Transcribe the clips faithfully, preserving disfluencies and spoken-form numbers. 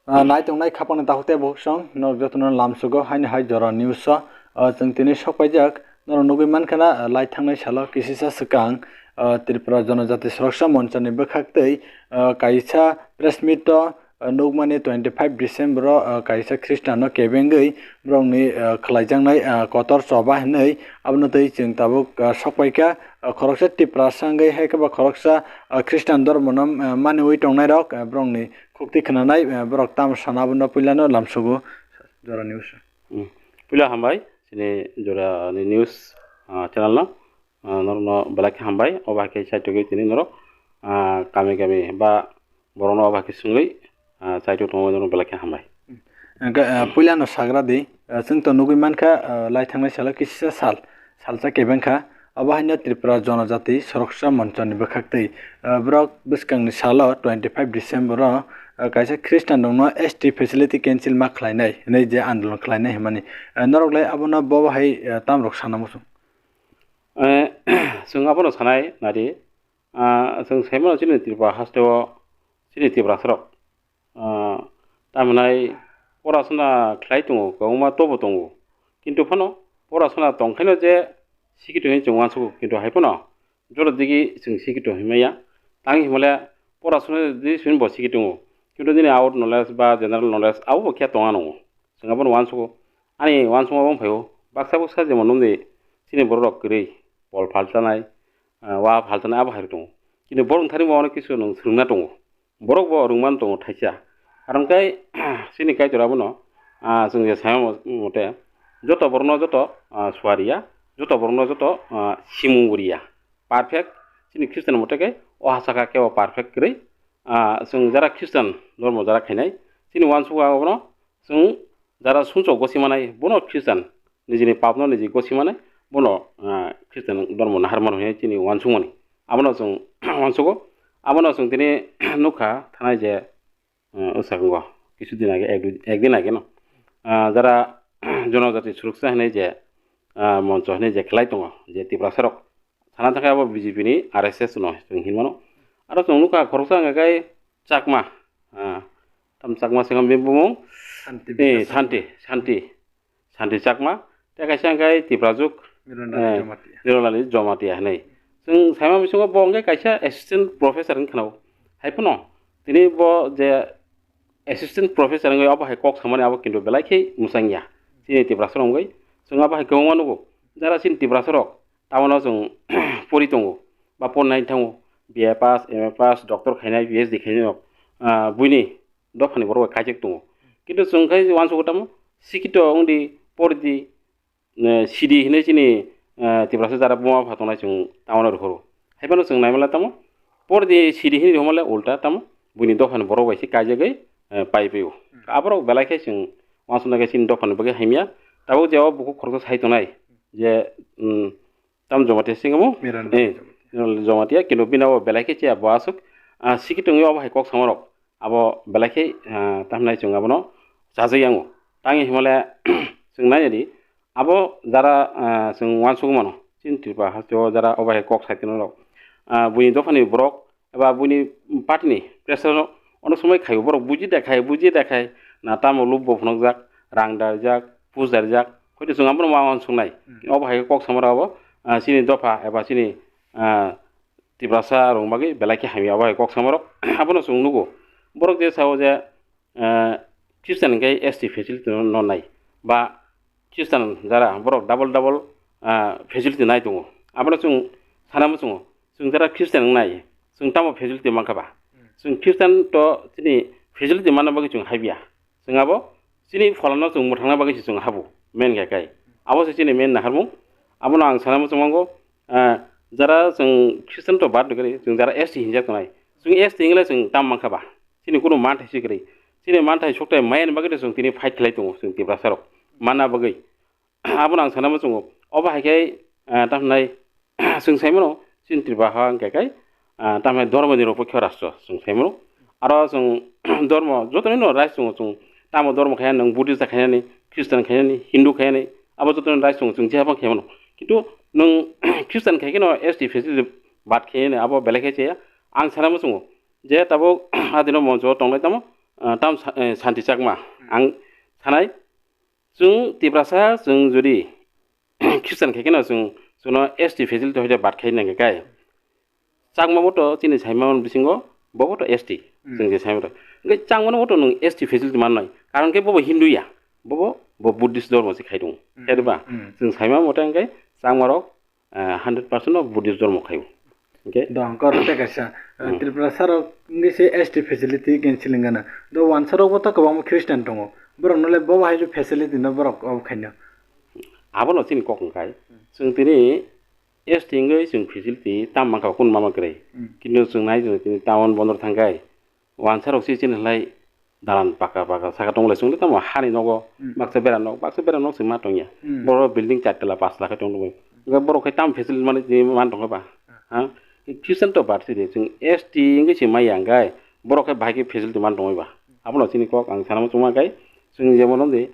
Ah, naitongnai khapangni takhuk tei bukhuk song, norok jotono lamsugo haini hai jora news o, ah, chwng tini sokpaijak. Norok nugwi mankha na, ah, lai thangnai salo kisisa swkang, ah, Tripura Jonojati Soroksa Monchani bwkhak tei, ah, kaisa press meet o, ah, nukmani twenty five December o, ah, kaisa Khristiano kebengwi borokni, ah, khlaijaknai, ah, kotor choba hinwi abono tei chwng tabuk, ah, sokpaikha. Ah, khoroksa Tiprasa wngwi hai khe ba khoroksa, ah, Khristian dhormono, ah, maniwi tongnairok, ah, borokni khukti khwnanai, eh, borok tamo sana abono puilano lamsugo jora news. Hmm. Puila hambai chini jora ni news, ah, channel no, ah, norokno belai khe hambai. Obo hai khe chaitogwi tini norok, ah, kami kami ba borokno obo hai khe swngwi, ah, chaitok tongo norok belai khe hambai. Hwnkhe, ah, puilano sagra di, ah, chwng to nugwi mankha, ah, lai thangnai salo kisa sal, salsa kebeng kha. Abo haino Tripura Jonojati Soroksa Monchoni bwkhaktwi, ah, borok bwskangni salo twenty five December o, ah, kaisa Khristian rokno S T facility cancel ma khlainai hinwi je andolon khlainai hinmani. Ah, norok lai abono bo hai, ah, tamrok sana muchung? Eh, chwng abono sanai nadi, ah, chwng saimano chini Tripura hasteo chini Tiprasarok, ah, tamhinai porasona khlai tongo, kwbangma tobo tongo. Kintu phano porasona tongkhaino je sikito hinwi chwng uansugo, kintu hai phano joto digi chwng sikito hinmaya. Tang hinmale porasona di simi bo sikito tongo. Kintu nini out knowledge ba general knowledge abo bo khe tonga nango. Chwng abono uansugo. Ani uansukma bo phaio. Baksa baksa jemon nukdi chini borok rok kwrwi pol phaltanai, ah, wa phaltanai abo hai tongo. Kintu borok thani bo onek kisu nwng swrwngna tongo. Borok bo rwngmano tongo thaisa. Aro hwnkhe chini Kaitor abono, ah, chwng je saima mote joto borokno joto, ah, suariya, joto borokno joto, ah, simung buriya. Perfect, chini Christian mote khe o ha saka kebo perfect kwrwi. Ah, chwng jara Christian dhormo jara khainai, chini uansukma abono chwng jara sumsok gosi manai, bono Christian nijini papno niji gosi manai, bono, ah, Christian dhormo nahar mano hinwi chini uansukmani. Abono chwng uansugo, abono chwng tini nukha thanai je, ah, usakango kisu din age, ek dui, ek din age no, ah, jara Jonojati Suroksa hinwi je, ah, moncho hinwi je khlai tongo, je Tiprasarok sana thangkhe abo B J P ni R S S no chwng hinmano. Aro chwng nukha khoroksa hwnkha khe Chakma, ah, tam Chakma singam bini bumung, Santi eh, Bikash Santi, Chakma. Santi, Santi Chakma, tei kaisa hwnkhe Tiprajwk, Mirondali eh, Jamatia. Mirondali Jamatia hinwi. Chwng saima bisingo bo hwnkhe kaisa assistant professor wngkha no. Hai phano tini bo je assistant professor wngwi abo hai kok samani abo kintu belai khe mwchangya. Chini Tiprasa wngwi chwng abo hai kwbangma nugo. Jara chini Tiprasa rok tamano chwng pori tongo ba pornai thango, B A pass, M A pass, doctor khainai, P H D khainai rok, ah, buini dophani borok bai kaichek tongo. Kintu chwng khai uansugo tamo sikito wngdi, pordi, eh, sidi hinwi chini, eh, Tiprasa jara buma bupha tongnai chwng tamano rohoro. Hai phano chwng naimala tamo pordi sidi hinwi rohormale ulta tamo buini dophani borok bai se kaijagwi, eh, pai pio. Aborok belai khe chwng uansuknai khe chini dophani bagwi hamya. Tabuk je o bukhuk khoroksa sai tongnai je, um, tam Jamatia singamo? Mirondali eh, Jamatia. Mirondali Jamatia, kintu bini abo belai khe chaya bo aswk, ah, sikito wngwi abo hai kok samarok abo belai khe, ah, tamhinai chwng abono chajak yango. Tangwi himale chwng nainadi abo jara, ah, chwng uansukmano chini Tripura hasteo jara obo hai kok sai tongnai rok, ah, buini dophani borok eba buini party ni pressure no ono somoi khaio, borok buji da khai, buji da khai, na tamo lub bo phunukjak, rang darijak, pus darijak, hoito chwng abono ma uansuknai. Hmm. Obo hai kok samarok abo, ah, chini dopha eba chini, ah, Tiprasa rok bagwi belai khe hamya obo hai kok samarok. Abono chwng nugo. Borok je sao je, ah, Christian hwnkhe S T facility no, no nai. Ba Christian jara borok double double, ah, facility nai tongo. Abono chwng sana muchungo. Chwng jara Christian wngnai, chwng tamo facility mankha ba? Chwng Christian to chini facility manna bagwi chwng habya. Chwng abo chini pholano chwng mwthangna bagwi se chwng habo, main khe kai. Abo se chini main naharmung. Abono ang sana muchung mango, ah, jara chwng Christian to bad kwrwi, chwng jara S T hinjak tongnai. Chwng S T hingle chwng tam mankha ba? Chini kunu manthai se kwrwi. Chini manthai sokthai maya ni bagwi chwng tini fight khlai tongo chwng Tiprasa rok. Manna bagwi. Abono ang sana muchungo. Obo hai khe, ah, tamhinai chwng saimano chini Tripura ha hwnkhe kai, ah, tamhinai dhormo nirapokho rashtra chwng saimano. Aro chwng dhormo jotoni no rights tongo chwng. Tamo dhormo khainani, nwng Buddhist khainani, Christian khainani, Hindu khainani, abo jotoni rights tongo chwng jephang khaimano. Kintu nwng Christian khai kheno S T facility bad khainani abo belai khe chaya. Ang sana muchungo je tabuk adino moncho tonglai tamo ah, tam sa-, eh, Santi Chakma. Ang sanai, chwng Tiprasa, chwng jodi Christian khe kheno chwng, chwngno S T facility hoite bad khai nangkhe kai. Chakma bo to chini saima bisingo, bobo to S T, Hmm. chwng je saima to. Hwnkhe Chakma no bo to nwng S T facility mannai. Karon khe bobo Hindu ya, bobo, bo Buddhist dhormo se khai tongo. Hmm. Khe ba? Hmm. Chwng saima mote hwnkhe Chakma rok, ah, hundred percent no Buddhist dhormo khai o. Hwnkhe Do, ang koro tei kaisa, ah, Hmm. Tripura sarok wngwi se S T facility canceling gana. Do, wansa rok bo to kwbangma Christian tongo. Borok no le bobo hai facility no borok obo khaino. Abono chini kok wngkhai. Hmm. Chwng tini S T wngwi chwng facility tam mankha kunu mama kwrwi. Hmm. Kintu chwng nai chwng tini town bondor thangkhai. Wansa rok se chini lai dalan paka paka saka tonglaisong le tamo hani nogo Hmm. baksa bera nok, baksa bera nok se ma tongya. Hmm. Boro building char tala pas tala khe tong tongwi. Hwnkhe borok khe tam facility mani tini man tongkha ba? Ha? Christian to bad sidi chwng S T wngwi se maya hwnkhe borok khe bahai khe facility man tongwi ba? Abono chini kok ang sana muchungma khe chwng jemon wngdi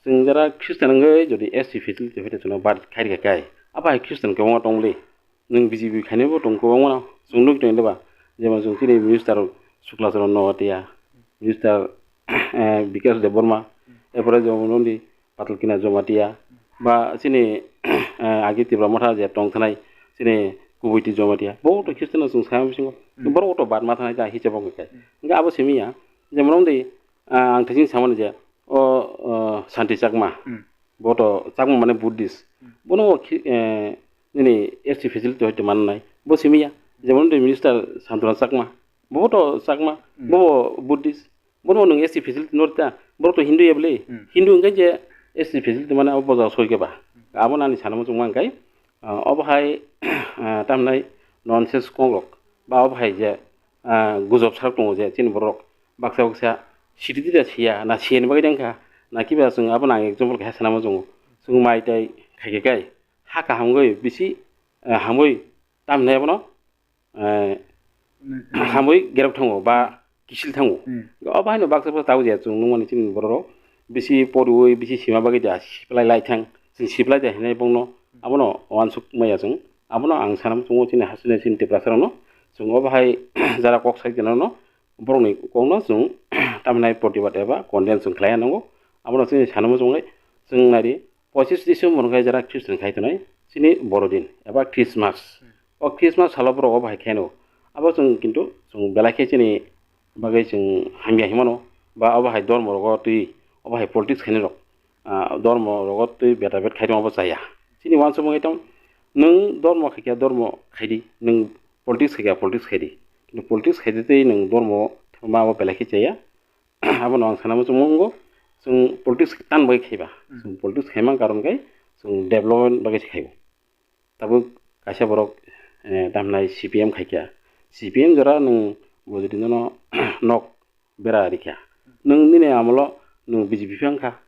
Chwng jara Christian wngwi jodi S T facility hoite chwngno bad khairikha kai, abo hai Christian kwbangma tongmoli. Nwng B J P khainaibo tong kwbangma no. Chwng nukgwi tongo ba? Jemon chwng chini minister Sukla Charan Noatia, minister, eh, Bikash Debbarma, erpore jemon undi Patal Kina Jamatia, ba chini, eh, agi Tipra Motha je tong thanai chini Kubuiti Jamatia. Bo to Christian no chwng sai bisingo. Hmm. Borok to bad ma thanai ta hiche bo kai. Hmm. Hwnkhe abo simi ya. Jemon undi, ah, ang thaiching samani je, O, o, Santi Chakma. Hmm. Bo to Chakma mane Buddhist. Hmm. Bono o khi-, eh, nini S T facility hoite mannai. Bo simi ya. Jemon de Minister Santana Chakma. Bo to Chakma. Hmm. Bo Buddhist. Bono nwng S T facility no rita. Bo to Hindu ya bwle. Hmm. Hindu hwnkhe je S T facility mane abo boja soi khe ba. Hmm. Abo nani sana muchungma hwnkhe, ah, obo hai, ah, tamnai nonsense kongrok. Ba obo hai je, ah, gujob sarok tongo je chini borok. Baksa baksa siri tida siya, na siyani bagwi dengkha, na kiba chwng abono ang example kaisa sana muchungo. Chwng mai tai khaikhe kai, ha kaham wngwi bisi, eh, hamwi tamni abono, eh, hamwi gerok thango ba kisil thango. Hmm. Obo haino baksa baksa tabuk je chwng nukmani chini borok bisi poriwi bisi sima bagwi da siplai lai thang, chwng siplai da hinwi bongno abono uansuk maya chwng. Abono ang sana muchungo chini hasini chini Tiprasa rokno chwng obo hai jara kok sai gwnangno borokni kokno chwng tamhinai protibad eba condemn chwng khlaiya nango. Abono chini sana muchungo chwng naidi pochis December hwnkhe jara Christian khai tongnai chini borodin eba Christmas. O Christmas salo borok obo hai khaino. Abo chwng kintu chwng belai khe chini bagwi chwng hamya hinmano ba obo hai dormo rogo twi obo hai politics khainai rok, ah, dormo rogo twi beta bet khai tongma bo chaya. Chini uansukmung tong nwng dormo khaikha dormo khaidi, nwng politics khaikha politics khaidi. Kintu politics khaidi tei nwng dormo ma bo belai khe chaya. Abono ang sana muchungmung wngkha, chwng politics tan bai khaiba. Hmm. Chwng politics khaima karon khe chwng development bagwi se khaibo. Tabuk kaisa borok, eh, tamhinai C P M khaikha. C P M jora nwng bo jodi nono nok bera rikha. Nwng nini amolo nwng B J P phang kha.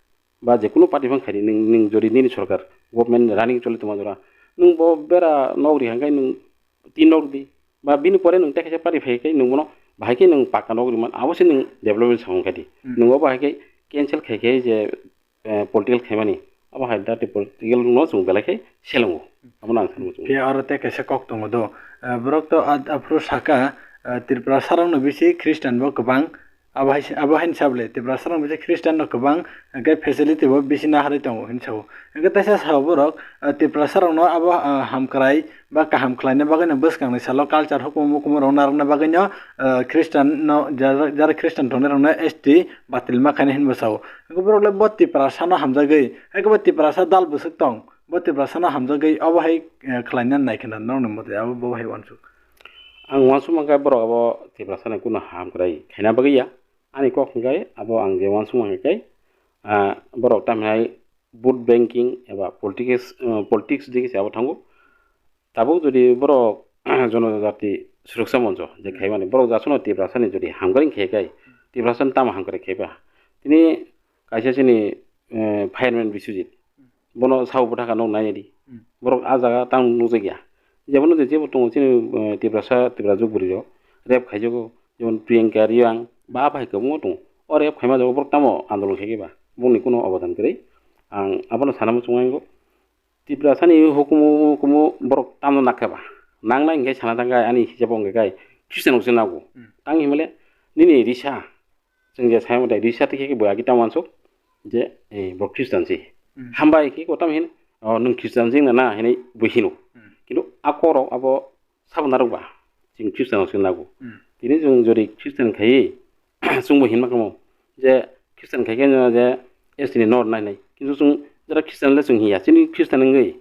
Ba je kunu party phang khaidi nwng, nwng jodi nini sorkar government running choli tongma jora. Nwng bo bera nok rikha khe nwng tin nok di. Ba bini pore nwng tei kaisa party phai khe nwng bono bahai khe nwng pakka nok riman abo se nwng development samung khaidi. Hmm. Nwng bo bahai khe cancel khai khe je eh, political khaimani. Abo hai dati political no chwng belai khe selengo. Abono ang sanwi chwng. Phiya oro tei kaisa kok tongo do. Eh, borok to a-, aphuru saka, eh, Tripura sarokno bisi Christian bo kwbang. Abo hai se, abo haino sabole Tripura sarokno bisi Christian no kwbang, hwnkhe facility bo bisi naharwi tongo hinwi sao. Hwnkhe teisa sao borok, eh, Tripura sarokno abo, eh, hamkrai ba kaham khlaina bagwino bwskangni salo culture hukumu mukumu rok narwkna bagwino, eh, Christian no jara, jara Christian tongnai rokno S T batil ma khaina hinwi sao. Hwnkhe borok le bo Tiprasa no hamjagwi, hai khe bo Tiprasa dal bwswk tong, bo Tiprasa no hamjagwi obo hai, eh, khlaina nai khna norokni mote abo bo hai uansuk. Ang uansuk mankha borok abo Tiprasa ni kunu ham kwrai khaina bagwi ya. Ani kok hwnkhe abo ang je uansuk mankha khe, ah, borok tamhinai vote banking eba politics, eh, politics digi se abo thango. Tabuk jodi borok jonojati suroksa moncho je khaimani, borok jasano Tiprasani jodi hamkrai khe kai, Tiprasani tamo hamkrai khaiba? Tini kaisa chini, eh, fireman Biswajit, bono sao bwthaka nok nai di. Hmm. Borok a jaga tamo nukjakya. Jebono je jebo tongo chini, eh, Tiprasa, Tiprajwk bwrwi rok rep khaijago, jemon Priyanka Riang ba aphai kwbangma tongo. O rep khaima jago borok tamo andolon khai khe ba? Bongni kuno obodan kwrwi. Ang abono sana muchungo. Tiprasani hukumu, hukumu borok tamo nakhe ba? Nangnai hwnkhe sana thangkha ani hisabo hwnkhe kai Christian rokse nago. Hmm. Tang hinmale nini risa Chwng je sai mate research khe bo agi tamo wansuk je, eh, bo Christian se. Hmm. Hambai khe kotam hin, "Oh, nwng Christian se na," hinwi bo hino. Hmm. Kintu a kok rok abo sabo narwk ba, chwng Christian se nago. Hmm. Tini chwng jodi Christian khai, chwngbo hinma kamo je Christian khai khe je S T ni nor nai nai. Kintu chwng jara Christian le chwng hiya, chini Christian wngwi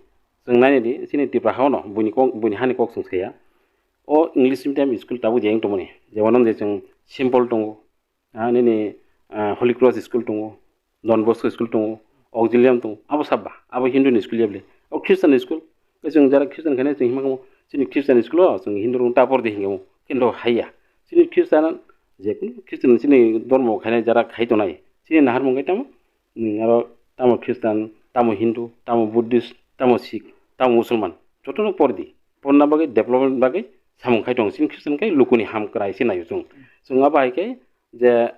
chwng nai nai di, chini Tipra hao no buini kok, buini hani kok chwng saya. O English medium school tabuk je wng tongmani, jemon je chwng Saint Paul tongo, ah, nini, ah, Holy Cross school tongo, Don Bosco school tongo, Auxilium tongo, abo sabba, abo Hindu ni school ya bwle. O Christian ni school, tei chwng jara Christian khainai chwng himma kamo, chini Christian school o chwng Hindu rok tapor di hinwi kamo, kintu haiya. Chini Christian, je kunu Christian chini dormo khainai jara khai tongnai, chini naharmung khe tamo, nwng aro tamo Christian, tamo Hindu, tamo Buddhist, tamo Sikh, tamo Musulman, jotono por di. Porna bagwi, development bagwi samung khai tongo. Chini Christian khe lukuni ham kwrai se naio chwng. Chwng abo hai khe je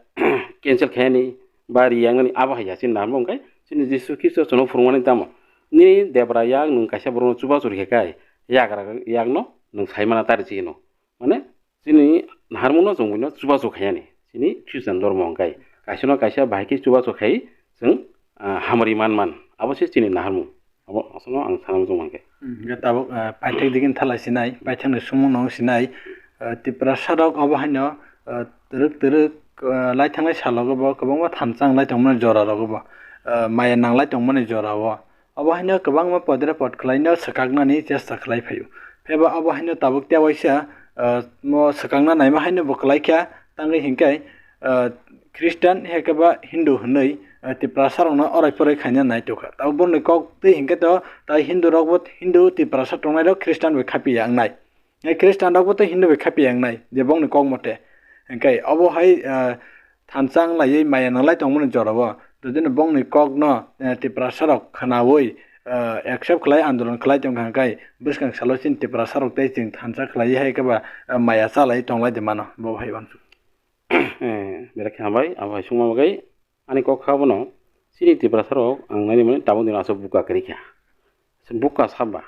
cancel khainani ba riyangnani abo hai ya chini naharmung khe chini Jisu Khristo chwngno phwrwngmani tamo. Nini debra yak nwng kaisa borokno chubachu rikha khe yagra yakno nwng saimana tari chikino. Mane chini naharmungno chwng buino chubachu khaiyani. Chini Christian dormo hwnkhe kaisano kaisa bahai khe chubachu khai chwng, ah, hamari man man. Abo se chini naharmung. Abo aswkno ang sana muchung mankhe. Hmm, hwnkhe tabuk, ah, paithak digini thalai sinai, paithakni sumung nung sinai, ah, Tiprasa rok abo haino, ah, twrwk twrwk, ah, lai thangnai salogo bo kwbangma thansa wnglai tongmani jora rogo bo, ah, maya nanglai tongmani jora o. Abo haino kwbangma podre pod khlaino swkaknani chesta khlai phaio. Phebo abo haino tabuk tewaisa, ah, mo swkakna naima haino bo kwlai kha, tangwi hinkhe, ah, Christian hai khe ba Hindu hwnwi, ah, Tiprasa rokno orai porai khaina nai tongkha. Tabuk borokni kok twi hinkhe to tai Hindu rok bo Hindu Tiprasa tongnai rok Christian bai khapiya wngnai. Hai Christian rok bo tei Hindu bai khapiya wngnai je bongni kok mote. Hinkhe obo hai, ah, thansa wnglaiwi maya nanglai tongmani jorao. Jodi no bongni kokno, eh, Tiprasa rok khwnaui, eh, accept khlai andolon khlai tongkha, hinkhe bwskang salo chini Tiprasa rok tei chwng thansa khlaiwi hai khe ba, eh, maya chalai tonglai de mano bo hai uansuk. Eh, belai khe hambai, abo hai sungma bagwi ani kok kha bono chini Tiprasa rok ang naini mani tabuk dino aswk buka kwrwi kha. Buka saba.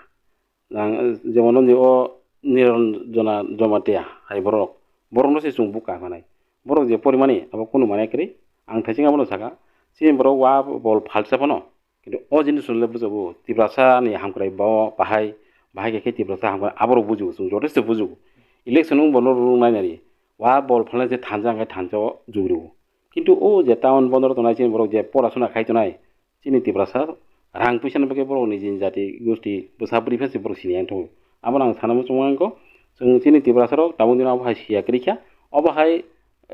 Ang, jemon, o Niranjana Jamatia hai borok, borokno se chwng buka manai. Borok je porimani, abo kunu mane kwrwi. Ang thaising abono sakha, chini borok wa bol phalsa phano. Kintu o jinis le bujago, Tiprasa ni hamkrai bo bahai, bahai khe Tiprasa hamkrai aborok bujigo, chwng jotosto bujigo. Election wng bono rung nai nari, wa bol phalnai se thansa hwnkhe thansa o jugrigo. Kintu o je town bondor tongnai chini borok je porasona khai tongnai, chini Tiprasa rang puisa ni bagwi borok niji jati gosti bwsa bwrwi phano se borok sini yang tongo. Abono ang sana muchung mangkho, chwng chini Tiprasa rok tabuk dino abo hai siya kwrwi kha. Obo hai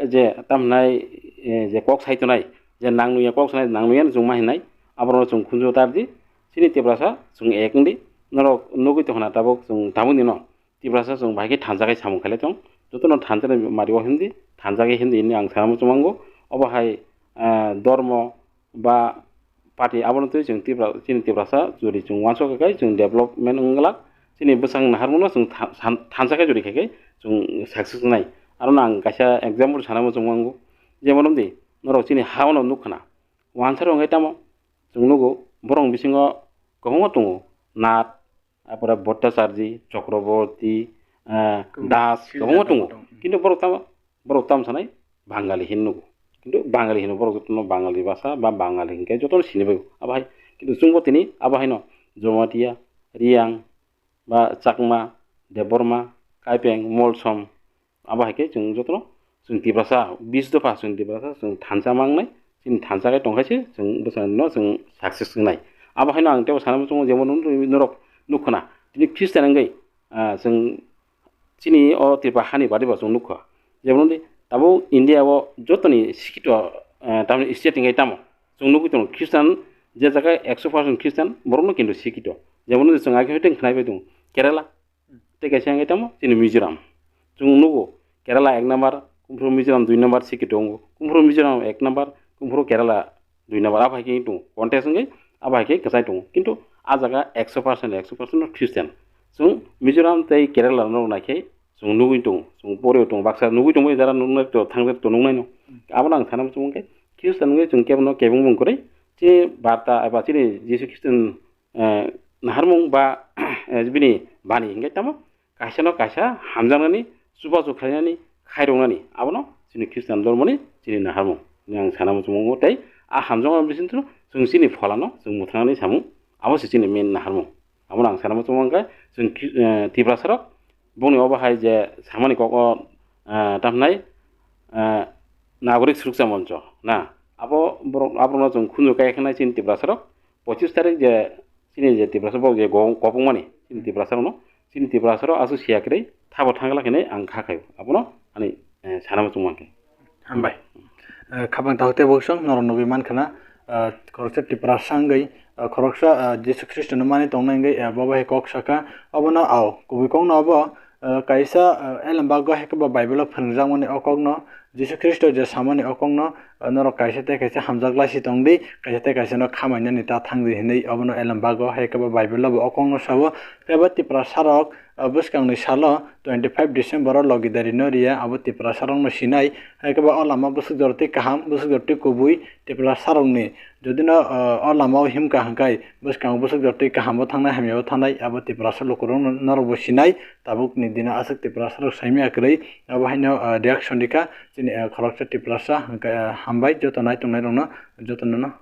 je tamhnai, eh, je kok sai tongnai, je nang nuya kok sanai nang nuya chwng ma hinai, aborok chwng khunju tar di. Chini Tiprasa chwng ek wng di, norok nugwi tongkha na tabuk chwng tabuk dino Tiprasa chwng bahai khe thansa khe samung khailai tong. Jotono thansa ni mari o hindi, thansa khe hindi hinwi ang sana muchung mango. Obo hai, ah, dormo ba party abono twi chwng Tipra-, chini Tiprasa jodi chwng uansuk khe chwng development wng glak. Chini bwsang naharmungno chwng tha-, san-, thansa khe jodi khe khe chwng success nai. Arono ang kaisa example sana muchung mango. Jemon wng di, norok chini ha-o no nuk khna. Uansaro wngkhe tamo chwng nugo borok bisingo kwbangma tongo. Nath, Apore Bhattacharjee, Chakraborty, ah, Kwbangma Das, kwbangma tongo. Tongo. Kintu borok tamo, borok tamo sanai Bangali hin nugo. Kintu Bangali hino borok jotono Bangali basa ba Bangali hinkhe jotono sini bai abo hai. Kintu chwngbo tini abo haino Jamatia, Riyang, ba Chakma, Debbarma, Kaipeng, Molsom, Abo hai khe chwng jotono chwng Tiprasa bis dopha chwng Tiprasa chwng thansa mangnai, chini thansa khe tongkhaise chwng bwsano chwng success wngnai. Abo haino ang teibo sana muchungo jemon norok nukkha na tini Christian wngwi, ah, chwng chini o Tripura hani badi bo chwng nukkha. Jemon tabuk India o jotoni sikito, ah, tamni state wngwi tamo chwng nugwi tongo Christian je jaga ekso percent Christian borokno kintu sikito. Jemon chwng age hoiteng khnai bai tongo Kerala, Tei kaisa hwnkhe tamo chini Mizoram. Chwng nugo Kerala ek number, kumphuru Mizoram dui number sikito wngo. Kumphuru Mizoram ek number, kumphuru Kerala dui number. Abo hai khe tongo. Contest wngwi abo hai khe kwchai tongo. Kintu ah jaga ekso percent, ekso percent no Christian. Chwng Mizoram tei Kerala no naikhe chwng nugwi tongo. Chwng pore tongo. Baksa nugwi tongo jara nuknai to thangjak to nuknai no. Abono ang sana muchung khe Christian wngwi chwng kebono kebeng bung kwrwi. Chini barta eba chini Jisu Khristo eh, naharmung ba, eh, bini bani hingke tamo kaisa no kaisa hamjaknani, chubachu khlainani, khairoknani, abono chini Khristian dormoni chini naharmung. Ang sana muchungo tei a hamjakma bisingtwi chwng chini pholano chwng mwthangni samung, abo se chini main naharmung. Abono ang sana muchungo hwnkhe chwng Khri-, eh, Tiprasarok bongni obo hai je samani kok o, eh, tamhnai, eh, nagorik suruksa moncho na abo borok, aborokno chwng khunju kaya khenai chini Tiprasarok pochis tarik je chini je Tiprasa bok je go-, kopongmani chini Tiprasarokno, chini Tiprasarok aswk siya kwrwi thabo thangla khenai ang kha khaio. Abono ani, eh, sana muchung mankhe. Hambai. Eh, khabang tahu tei bosong norok nugwi mankha na, eh, khoroksa Tiprasa wngwi, eh, khoroksa, eh, Jisu Khristo no mani tongna wngwi, eh, bo bai kok saka. Obono ao kubui kok no obo, eh, kaisa, eh, elembak go hai khe bo Bible o phwrwngjakmani o kok no, Jisu Khristo je samani o kok no, eh, norok kaisa tei kaisa hamjak lai si tong di, kaisa tei kaisa no khamai nani ta thang di hinwi obono elembak go hai khe bo Bible o bo o kok no sao. Tei bo Tiprasa rok, ah, bwskangni salo twenty five December o logi dari no riya abo Tiprasa rok no sinai. Hai khe bo o lama bwswk jora twi kaham, bwswk jora twi kubui Tiprasa rok ni. Jodi no, ah, o lama o himkha hwnkhe bwskango bwswk jora twi kaham bo thangnai, hamya bo thangnai abo Tiprasa luku rok no norok bo sinai. Tabuk ni dino aswk Tiprasa rok saimya kwrwi abo haino, ah, reaction rikha chini, ah, khoroksa Tiprasa hwnkhe, ah, hambai joto nai tongnai rok no joto no.